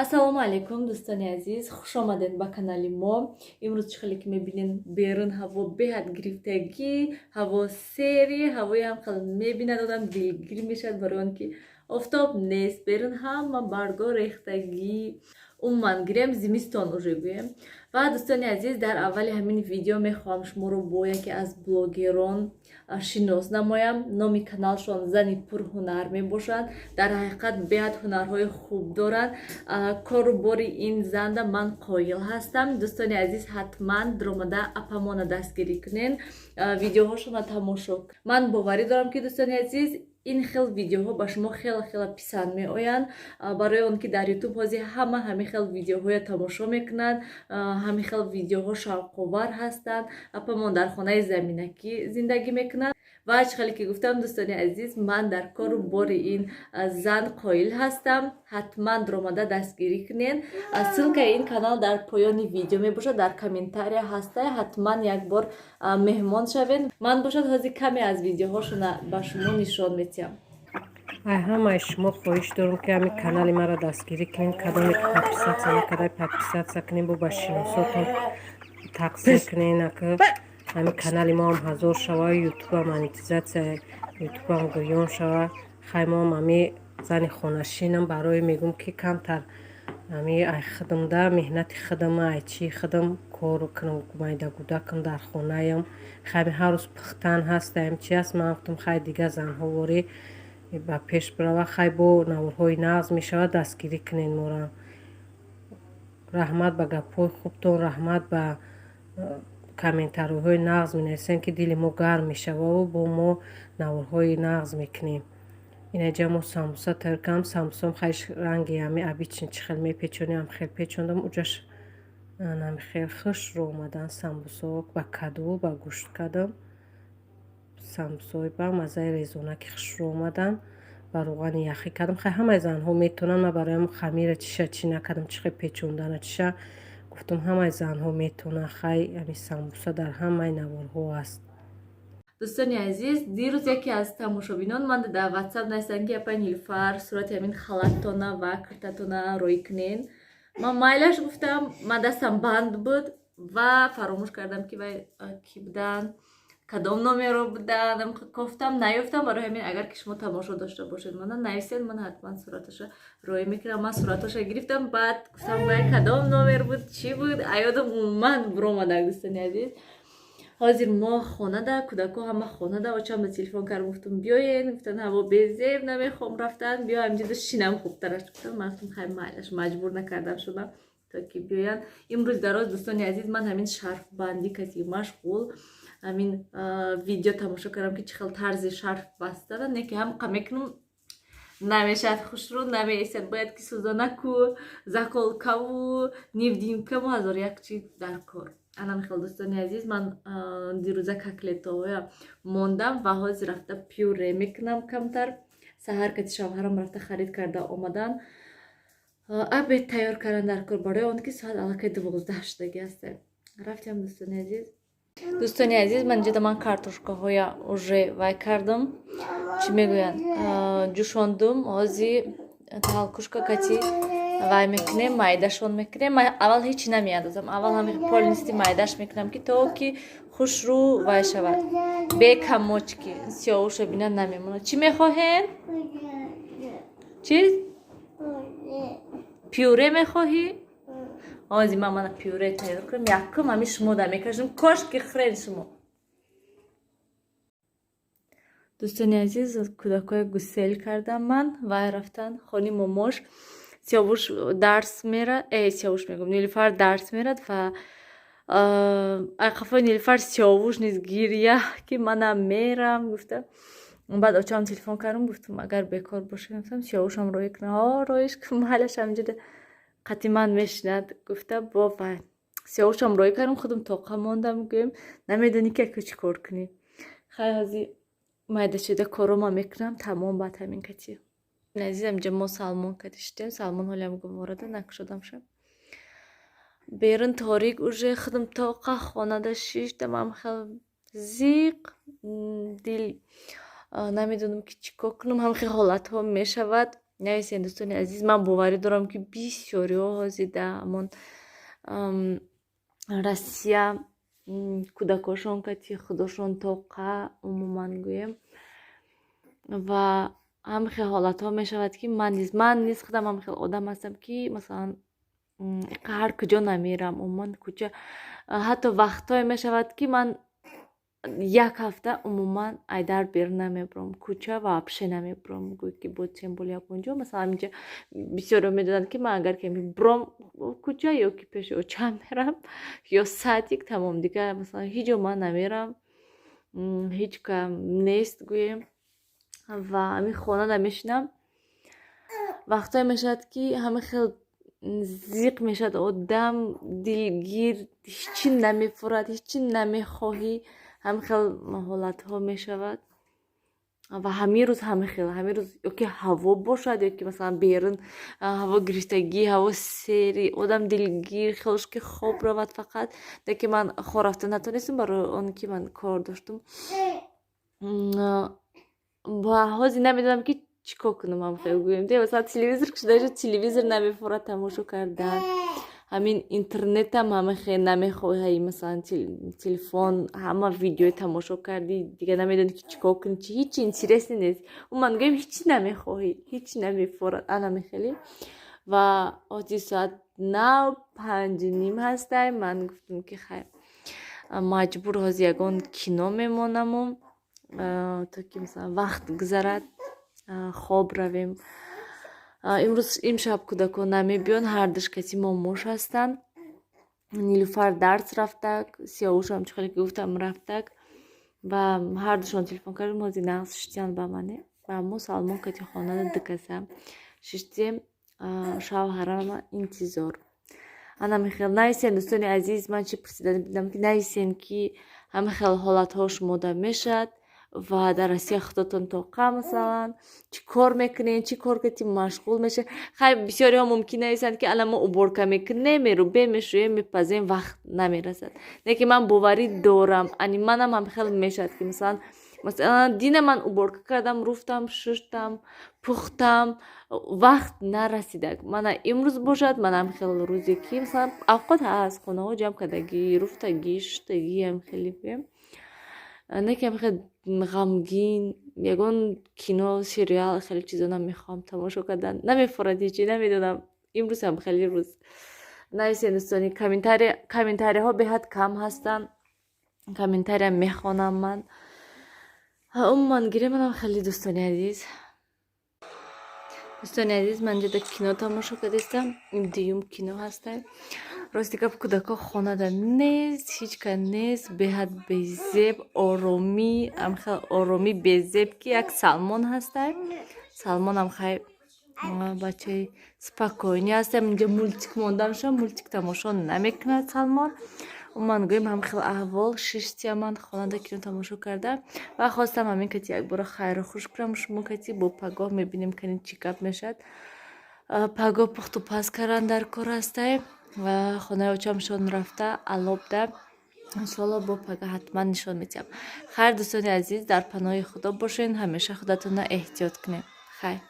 Ассалому алайкум, дӯстони азиз, хуш омадед ба канали мо. Имрӯз чӣ хеле ки мебинед, берун ҳаво беҳад гирифтагӣ, ҳаво сери, ҳавои ҳам хел мебинад, одам дилгир мешавад, барои он ки офтоб нест, берун ҳама барго рехтагӣ. Умуман гирем, зимистон уже гӯем. Ва дӯстони азиз, дар аввали ҳамин видео мехоҳам шуморо бо яке аз блогерон шинос намоям. Номи каналшон «Зани пурҳунар» мебошад. Дар ҳақиқат беҳад ҳунарҳои хуб доранд. Кору бори ин занда ман қоил ҳастам. Дӯстони азиз, ҳатман дуромада апамона дастгирӣ кунен, видеоҳошона тамошо. Ман боварӣ дорам, ки, дӯстони азиз, ин хел видеоҳо ба шумо хеле хеле писанд меоянд, барои он ки дар Ютуб ҳозир ҳама ҳамин хел видеоҳоя тамошо мекунанд, ҳамин хел видеоҳо шавқовар ҳастанд. Апамон дар хонаи заминакӣ зиндагӣ мекунад. Ва чӣ хеле ки гуфтам, дӯстони азиз, ман дар кору бори ин зан қоил ҳастам. Ҳатман дуромада дастгирӣ кунед. Ссылкаи ин канал дар поёни видео мебошад, дар комментария ҳаста. Ҳатман як бор меҳмон шавед. Ман бошад ҳозир каме аз видеоҳошона ба шумо нишон метиҳам. Ай ҳамаи шумо хоҳиш дорам, ки ҳамин канали маро дастгирӣ кунем. Кадоме ки подписаться накарда, подписаться кунем, бо ба шиносотон тақсим кунем, ака ҳамин канали моам 1000 шава, ютубам монетизатсия, ютубам гӯён шава. Хай, моам ҳами зани хонашинам, барои мегӯм, ки камтар ҳами ай худамда меҳнати худам, ай чи худам кор кунам, майда гудакам дар хонаям. Хай, ҳар рӯз пухтан ҳастаем, чи аст. Ман гуфтам, хай, дига занҳо ворӣ ба пеш бирава. Хай, бо наворҳои нағз мешавад, дастгирӣ кунед моро. Раҳмат ба гапҳои хубтон, раҳмат ба комментариҳои нағз менависем, ки дили мо гарм мешававу бо мо наворҳои нағз мекунем. Инаҷа мо самбуса тайёр кардам. Самбусам хайш ранги ҳами обычный чӣ хел мепечонем, ҳам хел печондам. Уҷаш ҳами хел хушрӯ омадан самбусаҳо. Ба каду, ба гӯшт кардам. Самбусаҳои ба маззаи резонаки хушрӯ омадан. Ба рӯғани яхӣ кардам. Хай, ҳамаи занҳо метавонанд. Ман барои хамира чиша чӣ накардам, чӣ хел печондана чиша гуфтам, ҳамаи занҳо метавонанд. Хай, ҳами самбуса дар ҳамаи наворҳо аст. Дӯстони азиз, дирӯз яке аз тамошобинон ман дар Ватсап навистанд, ки апай Нилуфар, сурати ҳамин халаттона ва киртатона роӣ кунен. Ман майлаш гуфтам, ман дастам банд буд ва фаромӯш кардам, ки вай кӣ будан, кадом номеро будан. Кофтам, наёфтам. Барои ҳамин, агар ки шумо тамошо дошта бошед, мана нависед, ман ҳатман сураташа роӣ мекунам. Ман сураташа гирифтам, баъд гуфтам, вай кадом номер буд, чӣ буд, аёдам умуман буромадак. Дӯстони азиз, ҳозир мо хонада, кӯдако ҳама хонада. Очам ба телефон кард, гуфтам, биёен. Гуфтан, ҳаво безеб, намехоҳам рафтан, биё ҳаминҷода шинам хубтараш, гуфтам. Ман гуфтам, хай, майлаш, маҷбур накардам шума, то ки биёянд. Имрӯз дароз, дӯстони азиз, ман ҳамин шарфбандӣ каси машғул, ҳамин видео тамошо кардам, ки чӣ хел тарзи шарф бастана. Не ки ҳамқа мекунам, намешавад, хушрӯ намеисад. Бояд ки сӯзонаку, заколкаву, невидимкаму ҳазор як чи дар кор. Анам хел, дӯстони азиз, ман дирӯза котлетоя мондам ва ҳозир рафта пюре мекунам камтар. Саҳар кати шавҳарам рафта харид карда омадан, обед тайёр кардан дар кор, барои он ки соат аллакай 12 шудаги аст. Рафтем, дӯстони азиз. Дӯстони азиз, ман инҷода ман картошкаҳоя уже вай кардам, чӣ мегӯянд, ҷӯшондум. Ҳозир толкушка кати вай мекунем, майдашон мекунем. Ман аввал ҳечи намеандозам, аввал ҳами полностью майдаш мекунам, ки то ки хушрӯ вай шавад, бе комочки сиёҳуша бина намемонад. Чӣ мехоҳем? Чиз, пюре мехоҳӣ? Ҳозир ман мана пюре тайёр кунам. Якум ҳами шумо да мекашам, кошки хӯрен шумо. Дӯстони азиз, кӯдакҳоя гусел кардам ман, вай рафтан хони момош. Сиёвуш дарс мера, сиёвуш мегӯм, Нилуфар дарс мерад ва айқафои Нилуфар Сиёвуш низ гиря, ки манам мерам, гуфта. Баъд очаам телефон кардам, гуфтам, агар бекор бошем, гуфтам, Сиёвушам роӣ кунам. Ҳо, роиш кун, маҳаллаш ҳаминҷода қати ман мешинад, гуфта. Бо вай Сиёвушам роӣ кардам, худам тоқа мондам, гӯем, намедонӣ, ки ака чӣ кор кунӣ. Хай, ҳозир майда шуда корома мекунам, тамом. Баъд ҳамин кати азизам, инҷа мо салмон кати шудем. Салмон ҳолиам гуморада накушодам шаб. Берун торик уже, худам тоқа хонада шиштам, ам хел зиқ дил, намедонам, ки чӣ кор кунам. Ҳам хел ҳолатҳо мешавад. Нависен, дӯстони азиз. Ман боварӣ дорам, ки бисёриҳо ҳозир дар ҳамон Россия кӯдакошон кати худошон тоқа, умуман гӯем, ва ҳамин хел ҳолатҳо мешавад, ки ман низ худам ҳамин хел одам ҳастам, ки масалан ҳар куҷо намерам, умуман кӯча. Ҳатто вақтҳое мешавад, ки ман як ҳафта умуман айдар берун намебурам, кӯча вообще намебурам, гӯй ки бо тем более ягонҷо. Масалан, инҷа бисёриҳо медонанд, ки ман агар ки буром кӯча, ё ки пеши очам мерам, ё садик, тамом, дигар масалан ҳеҷ ҷо ман намерам, ҳеҷ кам нест гӯем, ва ҳамин хонада мешинам. Вақтҳое мешавад, ки ҳамин хел зиқ мешавад одам, дилгир, ҳечи намефурад, ҳечи намехоҳӣ, ҳамин хел ҳолатҳо мешавад. Ва ҳамин рӯз ҳамин хел, ҳамин рӯз ё ки ҳаво бошад, ё ки масалан берун ҳаво гирифтагӣ, ҳаво сери, одам дилгир, хелош ки хоб равад фақат. Лекин ман хоб рафта натонистам, барои он ки ман кор доштум ва ҳозир намедонам, ки чӣ кор кунам. Ҳам хел гӯем, масалан, телевизор кушода, телевизор намефорад тамошо кардан, ҳамин интернетам ҳама хел намехоҳӣ, масалан, телефон ҳама видеои тамошо кардӣ, дигар намедонӣ, ки чӣ кор кунӣ, чи ҳечи интересный нест. Умуман гӯем, ҳечи намехоҳӣ, ҳечи намефорад, ана хеле. Ва ҳозир соат нав 5:30 ҳастай. Ман гуфтам, ки хайр, маҷбур ҳозир ягон кино мемонаму, то ки масалан вақт гузарад, хоб равем. Имрӯз, имшаб кӯдакон намебиён, ҳардуш каси момош ҳастанд. Нилуфар дарс рафтак, Сиёвушам, чӣ хеле ки гуфтам, рафтак, ва ҳардушон телефон кардем, ҳозир нағз шиштиян ба мане, ва мо Салмон кати хонада дукаса шиштем, шавҳарама интизор. Ана мехел, нависен, дӯстони азиз. Ман чӣ пурсида будам, ки нависен, ки ҳама хел ҳолатҳо шумода мешавад ва дар Россия худотон тоқа, масалан, чӣ кор мекунед, чӣ кор кати машғул мешавед? Хай, бисёриҳо мумкин нависанд, ки ала мо уборка мекунем, мерубем, мешӯем, мепазем, вақт намерасад. Лекин ман боварӣ дорам, ани манам ҳам хел мешавад, ки масалан дина ман уборка кардам, руфтам, шуштам, пухтам, вақт нарасида. Мана имрӯз бошад, манам хел рӯзе, ки масалан авқот ҳаст, хонаҳо ҷамъ кардагӣ, руфтагӣ, шуштагӣ, ҳам хеле гӯем, не ки хел ғамгин. Ягон кино, сериал, хеле чизо намехоҳам тамошо кардан, намефорад ҳечи, намедонам. Имрӯз ҳам хеле рӯз. Нависен, дӯстони, комментарияҳо беҳад кам ҳастанд, комментария мехонам ман. Умуман гирем, манам хеле, дӯстони азиз, ман ҷода кино тамошо кардастам. Ин дуюм кино ҳастай. Рости гап, кӯдакҳо хонада нест, ҳеҷ ка нест, беҳад безеб, оромӣ, амхел оромӣ, безеб, ки як Салмон ҳастай. Салмонам хай бачаи спокойный ҳастам. Инҷа мультик мондамшо, мультик тамошо намекунад Салмон. Умуман гӯем, ҳам хел аҳвол. Шиштия ман хонада кино тамошо карда ва хостам ҳамин кати якбора хайру хуш кунам шумо кати. Бо пагоҳ мебинем, кани чӣ гап мешавад. Пагоҳ пухту паз кардан дар кор ҳастай ва хонаи очамшон рафта алобда. Иншоалло, бо пага ҳатман нишон медиҳам. Хайр, дӯстони азиз, дар паноҳи Худо бошед, ҳамеша худатонро эҳтиёт кунед. Хайр.